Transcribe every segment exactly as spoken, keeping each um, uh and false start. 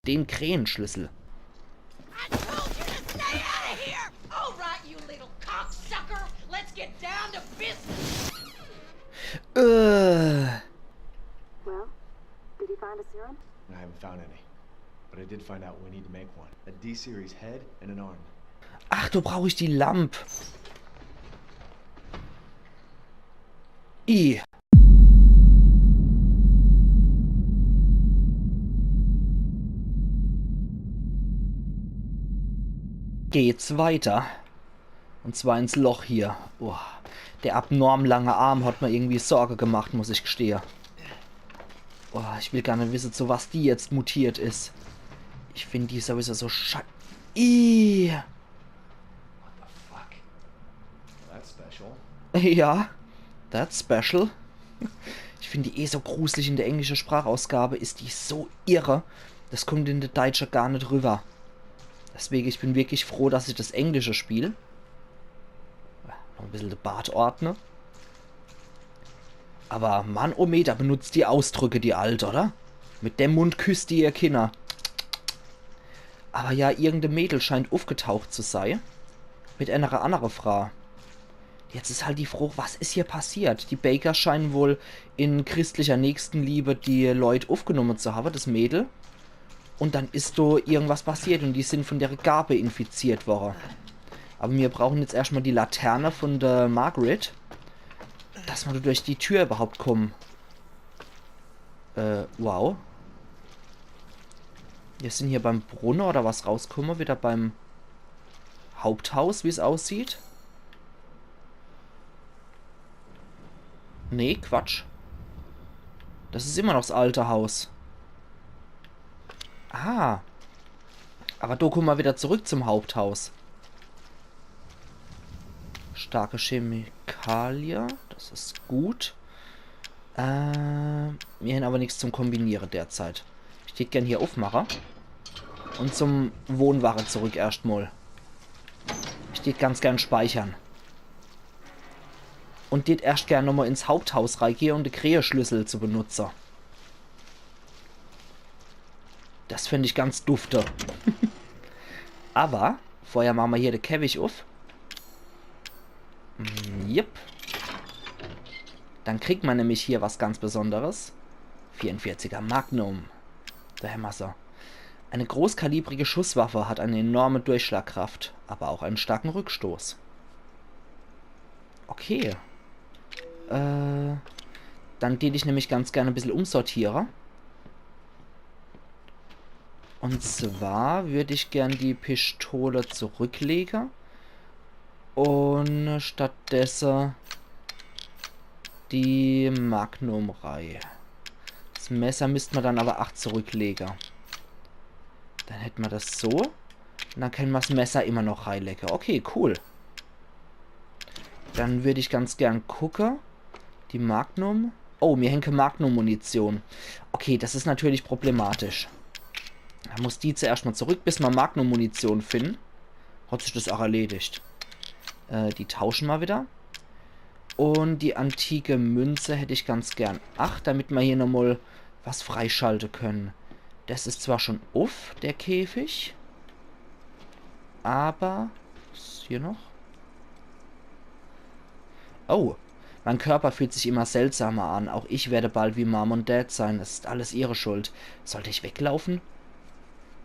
Den Krähenschlüssel. I told you to stay out of here! All right, you little cocksucker, let's get down to business. Äh. Well, did you find a serum? I haven't found any. But I did find out we need to make one. A D series head and an arm. Ach, do brauch ich die Lamp. I. Geht's weiter. Und zwar ins Loch hier. Boah, der abnorm lange Arm hat mir irgendwie Sorge gemacht, muss ich gestehe. Boah, ich will gar net wisse, zu was die jetzt mutiert is. Ich find die sowieso so schei... Ih. What the fuck? Well, that's special. Ja, that's special. Ich find die eh so gruselig in der englische Sprachausgabe, is die so irre. Das kommt in der Deitsche gar net rüber. Deswege, ich bin wirklich froh, dass ich das englische Spiel. Noch e bissel de Bart ordne. Aber Mann, oh Meter, benutzt die Ausdrücke, die Alt, oder? Mit dem Mund küsst die ihr Kinner. Aber ja, irgend e Mädel scheint uffgetaucht zu sei. Mit enere annere Frau. Jetzt is halt die Frooch, was is hier passiert? Die Bakers scheinen wohl in christlicher Nächstenliebe die Leut uffgenomme zu hawe, das Mädel. Und dann is do irgendwas passiert und die sind von dere Gabe infiziert worre. Aber mir brauchen jetzt erscht mal die Laterne von der Margaret, dass ma do durch die Tür überhaupt kommen. Äh, wow. Wir sind hier beim Brunne oder was rauskumme, wieder beim Haupthaus, wie's aussieht. Nee, Quatsch. Das is immer noch das alte Haus. Ah. Aber do kumme ma wieder zurück zum Haupthaus. Starke Chemikalie, das is gut. Äh, mir hen aber nix zum Kombiniere derzeit. Ich tät gern hier uffmache. Und zum Wohnwache zurück erscht mal. Ich tät ganz gern speichere. Und tät erscht gern nochmal ins Haupthaus reigehe, um de Kräheschlüssel zu benutze. Das fänd ich ganz dufte. Aber vorher mache ma hier de Käfig uff. Mm, yep. Dann kriegt ma nämlich hier was ganz Besonderes. Vierundvierziger Magnum. Do hämmer se. Eine großkalibrige Schusswaffe hat eine enorme Durchschlagkraft, aber auch einen starken Rückstoß. Okay. Äh, dann tät ich nämlich ganz gern e bissel umsortiere. Und zwar würd ich gern die Pistole zurücklege und stattdesse die Magnum rei. Das Messer misst ma dann aber ach zurücklege. Dann hätt ma das so. Und dann könne ma das Messer immer noch reilecke. Okay, cool. Dann würd ich ganz gern gucke. Die Magnum. Oh, mir hen kä Magnum-Munition. Okay, das is natürlich problematisch. Da muss die zuerscht mal zurück, bis ma Magnum-Munition finden. Hat sich das auch erledigt. Äh, die tauschen ma wieder. Und die antike Münze hätt ich ganz gern. Ach, damit ma hier nochmal was freischalte können. Das is zwar schon uff, der Käfig. Aber... Was is hier noch? Oh, mein Körper fühlt sich immer seltsamer an. Auch ich werde bald wie Mom und Dad sein. Es ist alles ihre Schuld. Sollte ich weglaufen?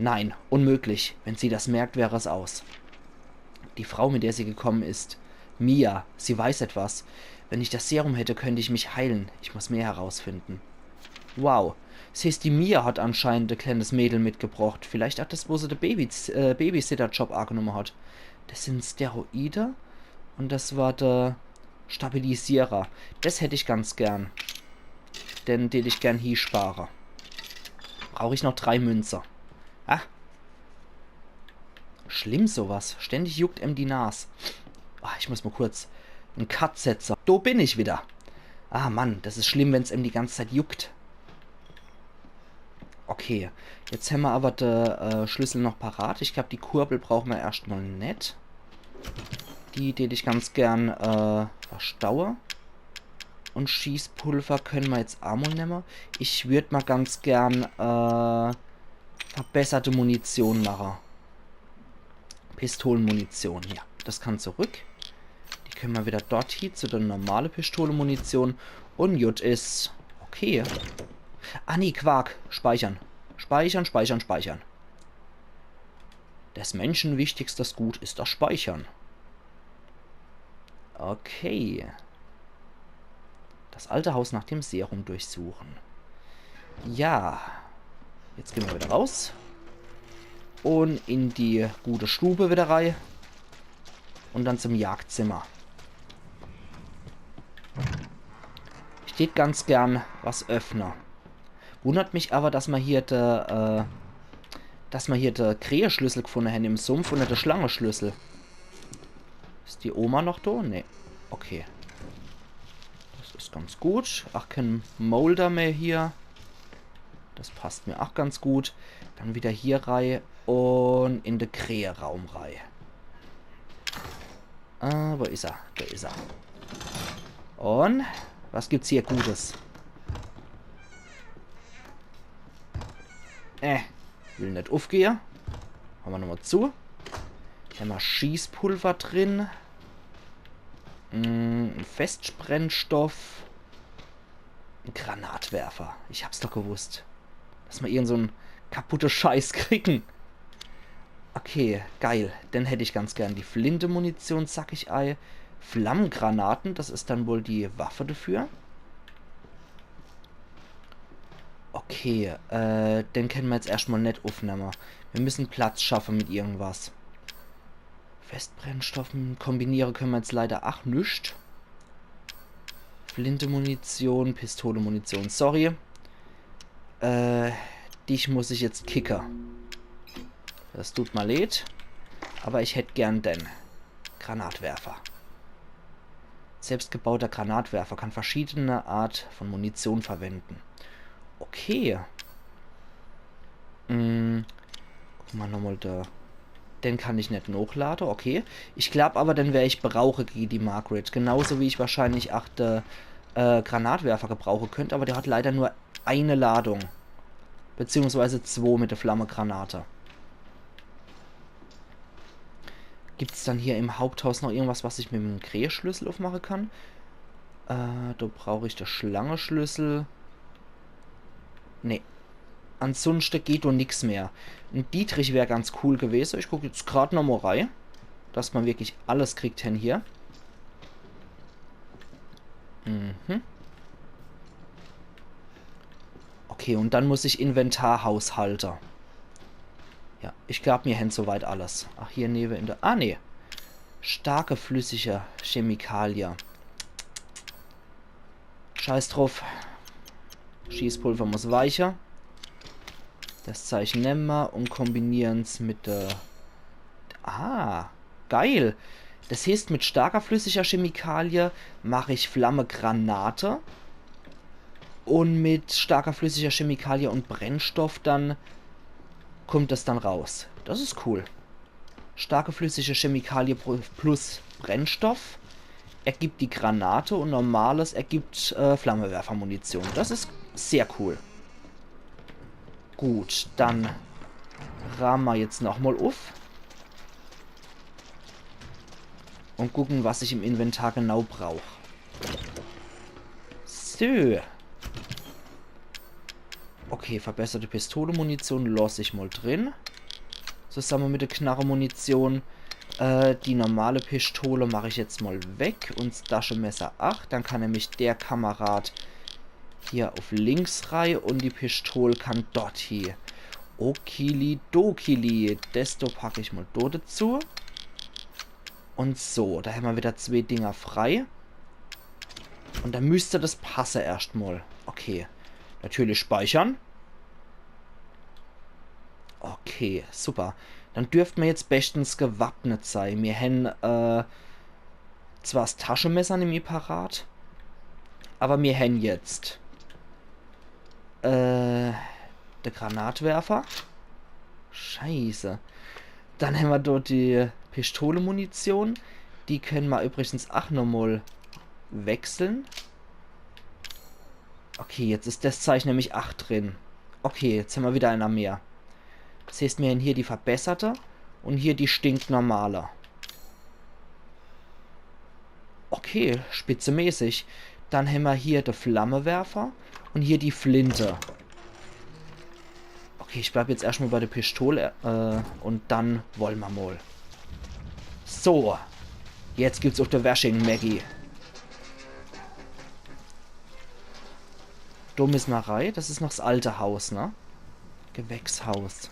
Nein, unmöglich. Wenn sie das merkt, wäre es aus. Die Frau, mit der sie gekommen ist. Mia, sie weiß etwas. Wenn ich das Serum hätte, könnte ich mich heilen. Ich muss mehr herausfinden. Wow. Das heißt, die Mia hat anscheinend e kleines Mädel mitgebracht. Vielleicht hat das, wo se de Baby, äh, Babysitter-Job agenomme hat. Das sind Steroide. Und das war der Stabilisierer. Das hätt ich ganz gern. Den, den ich gern hie spare. Brauch ich noch drei Münze. Ah. Schlimm sowas. Ständig juckt em die Nas. Ah, ich muss mal kurz en Cut setze. Do bin ich wieder. Ah Mann, das is schlimm, wenn's em die ganze Zeit juckt. Okay, jetzt hämmer aber de äh, Schlüssel noch parat. Ich glaub, die Kurbel brauche mer erscht mal net. Die, die ich ganz gern äh, verstaue. Und Schießpulver könne mer jetzt aa mal nemme. Ich würd mal ganz gern äh, verbesserte Munition mache. Pistolemunition, ja. Das kann zurück. Die könne mer wieder dort hie zu der normale Pistolemunition. Un gut is. Okay. Ah, nee, Quark. Speichern. Speichern, speichern, speichern. Des Menschen wichtigstes Gut is das Speichern. Okay. Das alte Haus nach dem Serum durchsuchen. Ja. Jetzt gehn mer wieder raus. Un in die gute Stube wieder rei. Un dann zum Jagdzimmer. Ich tät ganz gern was öffne. Wundert mich aber, dass mer hier de, äh, dass mer hier de Kräheschlüssel gefunne hen im Sumpf un net de Schlangeschlüssel. Is die Oma noch do? Nee. Okay. Das is ganz gut. Ach, kein Molder mehr hier. Das passt mir ach ganz gut. Dann wieder hier rei un in de Kräheraum rei. Ah, wo is er? Do is er. Un was gibt's hier Gutes? Äh, will net uffgehe. Mache mer nochmal zu. Hämmer Schießpulver drin. Mm, en Festbrennstoff. En Granatwerfer. Ich hab's doch gewusst. Dass mer irgend so en kaputte Scheiß kriegen. Okay, geil. Den hätt ich ganz gern. Die Flinte-Munition, sack ich ei. Flammengranaten, das is dann wohl die Waffe dafür. Okay, äh, den kenne mer jetzt erscht mal net uffnemme. Mir müssen Platz schaffe mit irgendwas. Festbrennstoffen kombiniere kenne mer jetzt leider ach nüscht. Flinte-Munition, Pistole-Munition, sorry. Äh, dich muss ich jetzt kicke. Das tut mer leed. Aber ich hätt gern den Granatwerfer. Selbstgebauter Granatwerfer kann verschiedene Art von Munition verwenden. Okay. Mm, guck mer nochmal do. Den kann ich net nochlade, okay. Ich glaub aber, den wer ich brauche gege die Margaret. Genauso wie ich wahrscheinlich ach de, äh, Granatwerfer gebrauche könnt, aber der hat leider nur eine Ladung. Beziehungsweise zwo mit der Flammegranate. Gibt's dann hier im Haupthaus noch irgendwas, was ich mit em Kräheschlüssel uffmache kann? Äh, do brauch ich de Schlangeschlüssel. Nee. Ansunschte geht do nix mehr. En Dietrich wär ganz cool gewese. Ich guck jetzt grad nochmal rei, dass mer wirklich alles kriegt hen hier. Mhm. Okay, un dann muss ich Inventar haushalte. Ja, ich glaub, mir hen soweit alles. Ach, hier newe in der... Ah, nee. Starke flüssige Chemikalie. Scheiß druff. Schießpulver muss weiche. Das Zeich nemme mer un kombinieren's mit der... Ah, geil. Das heeßt, mit starker flüssiger Chemikalie mach ich Flammegranate. Un mit starker flüssiger Chemikalie un Brennstoff dann kummt das dann raus. Das is cool. Starke flüssige Chemikalie pro-, plus Brennstoff ergibt die Granate un normales ergibt, äh, Flammewerfermunition. Das is sehr cool. Gut, dann raame mer jetzt nochmal uff. Un gucke, was ich im Inventar genau brauch. So. Okay, verbesserte Pistolemunition loss ich mal drin. Zusamme mit der Knarremunition. Äh, die normale Pistole mach ich jetzt mal weg. Un 's Taschemesser ach. Dann kann nämlich der Kamerad hier uff links rei un die Pistol kann dort hie. Okili dokili. Des do pack ich mal do dazu. Un so, do hämmer wieder zwee Dinger frei. Un dann müsst das passe erscht mal. Okay. Natürlich speichern. Okay, super. Dann dürft mer jetzt beschtens gewappnet sei. Mir hän, äh, zwar 's Taschemesser nimmi parat, aber mir hän jetzt, äh, de Granatwerfer. Scheiße. Dann hämmer dort die Pistolemunition. Die kenne mer übrigens ach nochmal wechseln. Okay, jetzt is das Zeich nämlich ach drin. Okay, jetzt hämmer wieder einer mehr. Das heeßt, mir hän hier die verbesserte un hier die stinknormale. Okay, spitzemäßig. Dann hämmer hier de Flammewerfer un hier die Flinte. Okay, ich bleib jetzt erscht mol bei de Pistol, äh, un dann wolle mer mol. So. Jetzt gibt's uff de Wersching, Maggie. Do misse mer rei. Das is noch s alte Haus, ne? Gewächshaus.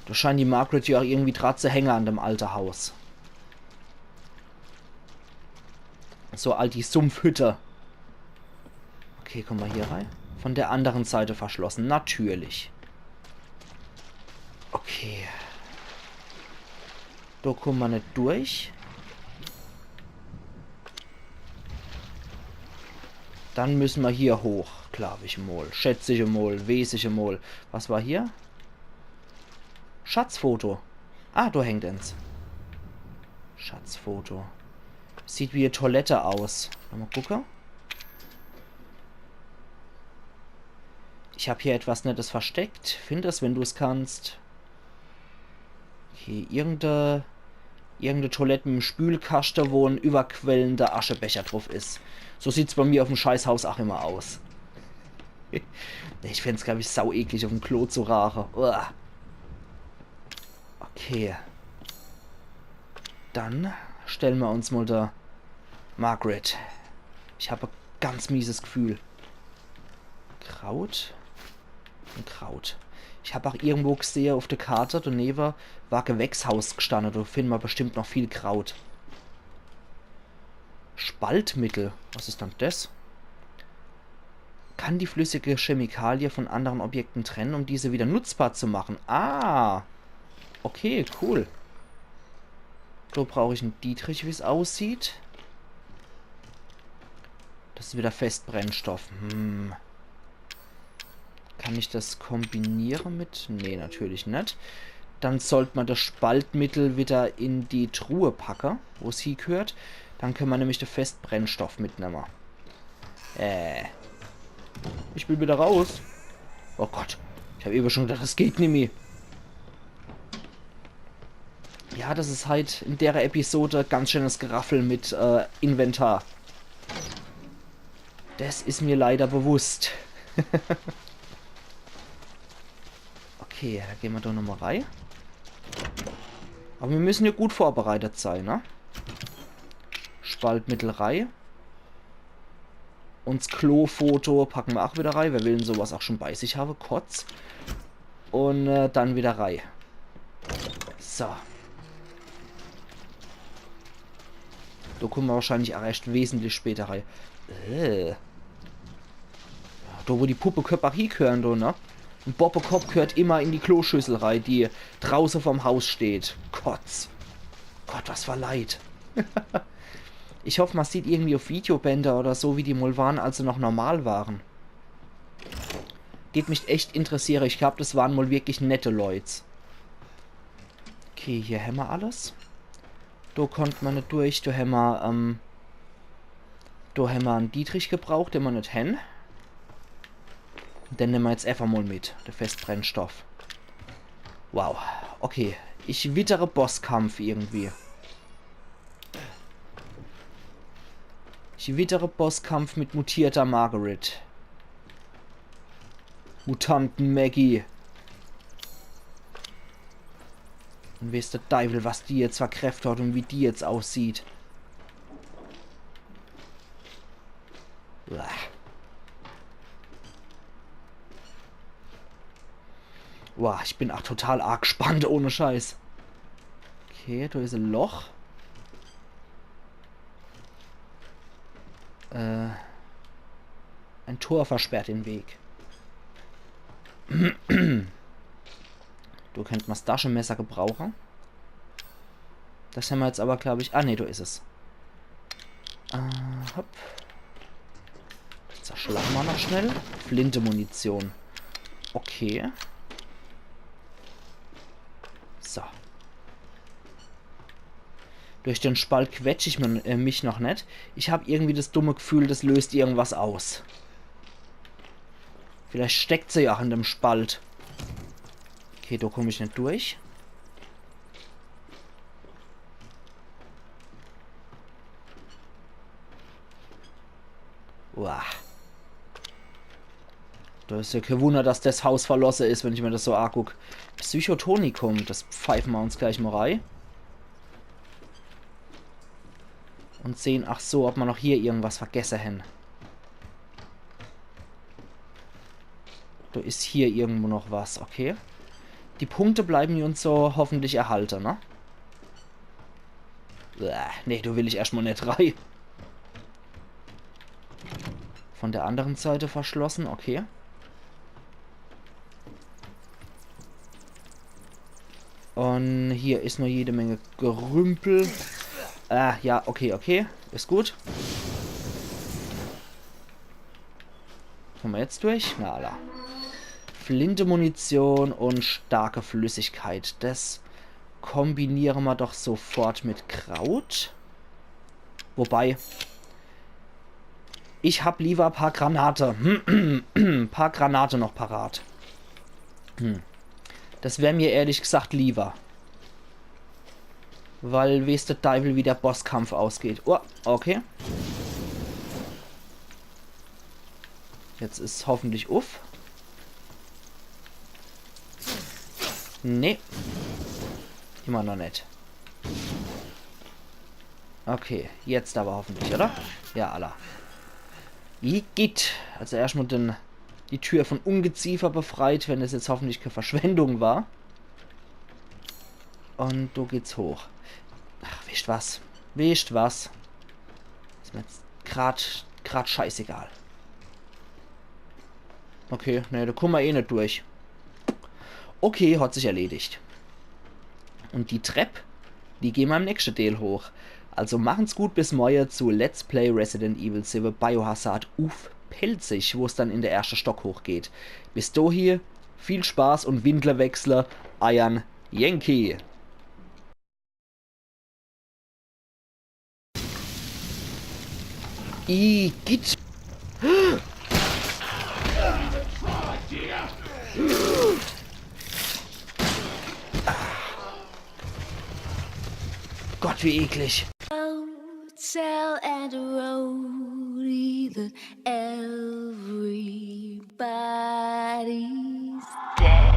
Do scheint die Margaret jo ach irgendwie dra zu hänge an dem alte Haus. So alt die Sumpfhütte. Okay, kumme mer hier rei. Von der andere Seit verschlosse, natürlich. Okay. Do kumme mer net durch. Dann misse mer hier hoch, glaab ich mol. Schätz ich mol, weeß ich mol. Was war hier? Schatzfoto. Ah, do hängt ens. Schatzfoto. Sieht wie e Toilette aus. Mol gucke. Ich hab hier etwas Nettes versteckt. Find es, wenn du's kannst. Okay, irgende, irgende Toilette mit'm Spülkaschte, wo en überquellender Aschebecher druff is. So sieht's bei mir uff'm Scheißhaus ach immer aus. Ich find's, glaab ich, sau eklig, uff'm Klo zu raache. Uah. Okay. Dann stelle mer uns mol de Margaret. Ich hab e ganz mieses Gefühl. Kraut. E Kraut. Ich hab ach irgendwo gsehe uff de Karte, do newe war Gewächshaus gstanne. Do finne mer bestimmt noch viel Kraut. Spaltmittel. Was is dann des? Kann die flüssige Chemikalie von anderen Objekten trennen, um diese wieder nutzbar zu machen. Ah. Okay, cool. Do brauch ich en Dietrich, wie's aussieht. Das is wieder Festbrennstoff. Hm. Kann ich das kombiniere mit? Nee, natürlich net. Dann sollt mer das Spaltmittel wieder in die Truhe packe, wo's hiegehört. Dann könne mer nämlich de Festbrennstoff mitnemme. Äh. Ich will wieder raus. Oh Gott. Ich hab ewe schon gedacht, das geht nimmi. Ja, das is halt in dere Episode ganz schönes Geraffel mit, äh, Inventar. Das is mir leider bewusst. Okay, do gehn mer doch nochmol rei. Aber mir müssen ja gut vorbereitet sei, ne? Spaltmittel rei. Un s Klofoto packe mer ach wieder rei. Wer will denn sowas ach schon bei sich habe? Kotz. Un, äh, dann wieder rei. So. Do kumme mer wahrscheinlich ach erscht wesentlich später rei. Äh. Do, wo die Puppeköpp ach hiegehören, do, ne? En Bobbekopp gehört immer in die Kloschüssel rei, die drauße vorm Haus steht. Kotz. Gott, was fer Leit. Ich hoff, mer sieht irgendwie uff Videobänder oder so, wie die mol waren, als se noch normal waren. Dät mich echt interessiere. Ich glaab, das waren mol wirklich nette Leit. Okay, hier hämmer alles. Do konnt mer net durch, do hämmer, ähm, do hämmer en Dietrich gebraucht, den mer net hän. Den nemme mer jetzt efach mol mit, de Festbrennstoff. Wow, okay. Ich wittere Bosskampf irgendwie. Ich wittere Bosskampf mit mutierter Margaret. Mutanten Maggie. Un weeß de Deiwel, was die jetzt fer Kräft hat un wie die jetzt aussieht. Uah. Boah, ich bin ach total arg gspannt, ohne Scheiß. Okay, do is e Loch. Äh, ein Tor versperrt den Weg. Do könnt mer's Daschemesser gebrauche. Das hämmer jetzt aber, glaub ich. Ah, nee, do is es. Äh, hopp. Zerschlage mer noch schnell. Flinte-Munition. Okay. So. Durch den Spalt quetsch ich mir, äh, mich noch net. Ich hab irgendwie das dumme Gefühl, das löst irgendwas aus. Vielleicht steckt se ja ach in dem Spalt. Okay, do komm ich net durch. Uah. Do is jo kee Wunner, dass des Haus verlosse is, wenn ich mer des so aguck. Psychotonikum, des pfeife mer uns gleich mol rei. Un sehn, ach so, ob mer noch hier irgendwas vergesse hen. Do is hier irgendwo noch was, okay. Die Punkte bleiben uns so hoffentlich erhalte, ne? Bäh, nee, do will ich erscht mol net rei. Von der anderen Seite verschlossen, okay. Un hier is noch jede Menge Gerümpel. Ah, ja, okay, okay. Is gut. Komm mer jetzt durch? Na, alla. Flinte-Munition un starke Flüssigkeit. Des kombiniere mer doch sofort mit Kraut. Wobei, ich hab liewer paar Granate. Paar Granate noch parat. Hm. Des wär mer ehrlich gesagt liewer. Weil weeß de Deiwel, wie der Bosskampf ausgeht. Oh, okay. Jetzt is hoffentlich uff. Nee. Immer noch net. Okay, jetzt awwer hoffentlich, oder? Ja, alla. Igitt. Also erscht mol den, die Tür von Ungeziefer befreit, wenn des jetzt hoffentlich kee Verschwendung war. Un do geht's hoch. Ach, weescht was? Weescht was? Is mer jetzt grad, grad scheißegal. Okay, nee, do kumme mer eh net durch. Okay, hat sich erledigt. Un die Trepp, die gehn mer im nächschte Deel hoch. Also machen's gut, bis morje zu Let's Play Resident Evil siwwe Biohazard uff Pälzisch, wo's dann in de erschte Stock hochgeht. Bis dohi, viel Spaß un Windle wechsle, eiern Yankee. Igitt. Gott, wie eklig. Hotel and a roadie, but everybody's dead.